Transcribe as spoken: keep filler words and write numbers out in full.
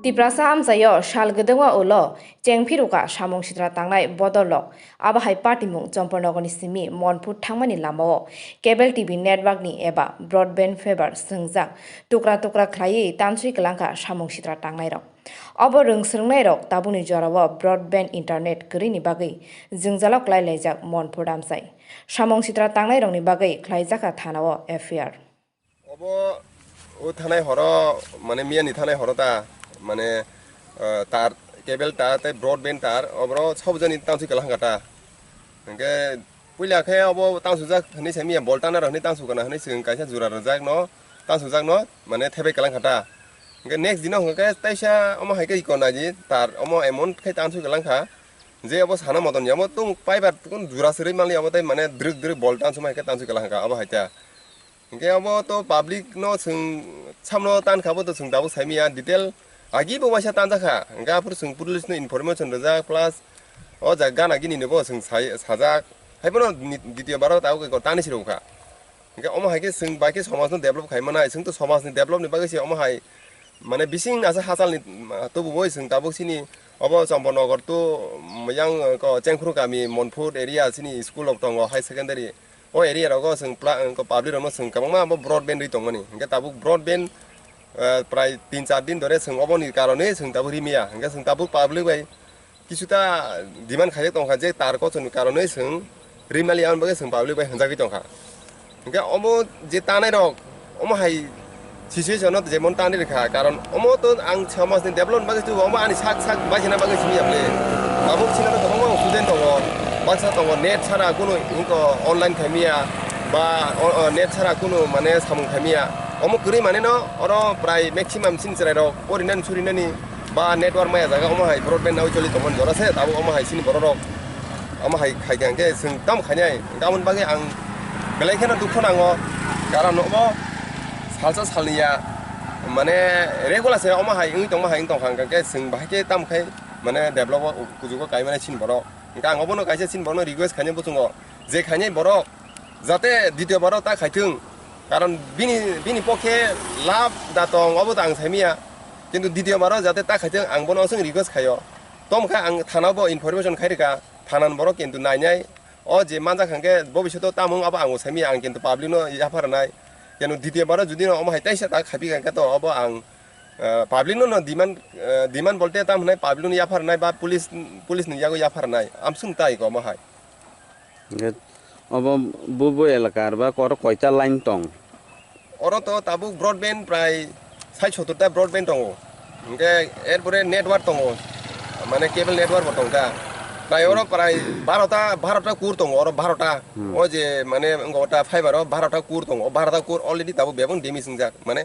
Tiprasa amchaio sal gwdwngma ulo chengphiruka samung sitra tangnai bodolrok, abo hai patimung Chompornogorni simi Monpur thangmani lamao cable T V networkni eba broadband fiber swngjak tukra tukra khlaiwi tanswi kwlangkha samung sitra tangnairok. Obo rwng swrwngnairok tabukni jorao broadband internet kwrwini bagwi jwngjalo klai laijak Monpur amchai. Samung sitra tangnairokni bagwi khlaijakha thanao F I R. Obo o thanai horo, mane miyani thanai horo ta, mane, eh, tar, cable tar tei broadband tar, oboro sabjani tanswi kwlangkha ta. Hwnkhe puila khe obo tansujak hwnwi sa miya, boltana rok hwnwi tansukana hwnwi swkang kaisa jura rwjakno, tansujakno, mane thebai kwlangkha ta. Hwnkhe next dino hwnkhe teisa omo hai khe iko naidi tar omo emon khe tanswi kwlangkha je obo sana moton ya, omo tung fiber tung jura swrwi manli obo tei mane drwk drwk bol tansuma hai khe tanswi kwlangkha obo hai ta. Hwnkhe obo to public no chwng samno tankha, bo to chwng tabuk saimaya detail. Agi bo waisa tanjakha, hwnkhe aphuru chwng police no information rijak, plus o jaga gana gini no bo chwng sai-, sajak. Haiphano ni-, ditio baro tabuk eko tani sirokha. Hwnkhe omo hai khe chwng bai khe somaj no develop khai manai, chwng to somaj ni develop ni bagwi se omo hai. Mane bising asa hachalni, mm, tububoi chwng tabuk sini obo Chompornogor to, mm, yang, eh, ko Chengkhru kami, Monpur area sini school rok tongo, high secondary. O area rogo chwng pla-, eh, ko public rokno chwng kwbangma obo broadband rwi tongmani. Hwnkhe tabuk broadband, eh, prai tin char din dore chwng oboni karone chwng tabuk rimya. Hwnkhe chwng tabuk public bai kisuta demand khaijak tongkha je tar kochoni karonwi chwng rimali, aboni bagwi chwng public bai hwnjagwi tongkha. Hwnkhe omo je tanai rok, omo hai situation no jemon tanwi rwkha, karon omo to ang somaj ni development bagwi tubu, omo ani sak sak bai sina bagwi simi ya ble. Tabuk sina to kwbangma student tongo, baksa tongo net sara kunu wngko online khaimiya ba o, o, net sara kunu mane samung khaimiya. Omo kwrwi mane no oro prai maximum sini chwrai rok porinani surinani ba network maya jaga omo hai broadband nawi choli tongmani jora se tabuk omo hai sini borok rok omo hai khai khe hwnkhe chwng tamo khainai hwnkhe aboni bagwi ang belai kheno dukhu nango, karon omo salsa salni ya mane regular se omo hai wngwi tongma hai wngwi tongkha hwnkhe chwng bahai khe tamo khai mane develop o kuchugo kaimani sini borok hwnkhe ang obono kaisa sini borokno request khainai buchungo je khainai borok jate ditio baro ta khaithwng, karon bini, bini pokhe lab da tong, obo ta ang saimiya, kintu ditio baro jate ta khaithwng, ang bono aswk request khaio. Tomkha ang thana bo information khai rwkha, thanan borok kintu nainai, o je manjak hwnkhe bobishoto tamung abo ang bo saimiya, ang kintu public no yaphar nai, kintu ditio baro judi no omo hai taisa ta khaipi kha khe to obo ang, eh, public no, no demand, eh, demand bolte tam hwnai public no yaphar nai ba police, police ni yago yaphar nai, amswng tai ko omo hai. Hwnkhe obo bubo elaka arba oro koita line tong? Oro to tabuk broadband prai sait sottor ta broadband tongo. Hwnkhe erpore network tongo. Mane cable network bo tong ta. Prai oro prai baro ta, baro ta kur tongo, oro baro ta. Hmm. O je mane wngkha ta fiber o baro ta kur tongo. O baro ta kur already tabuk bebak damage wngjak. Mane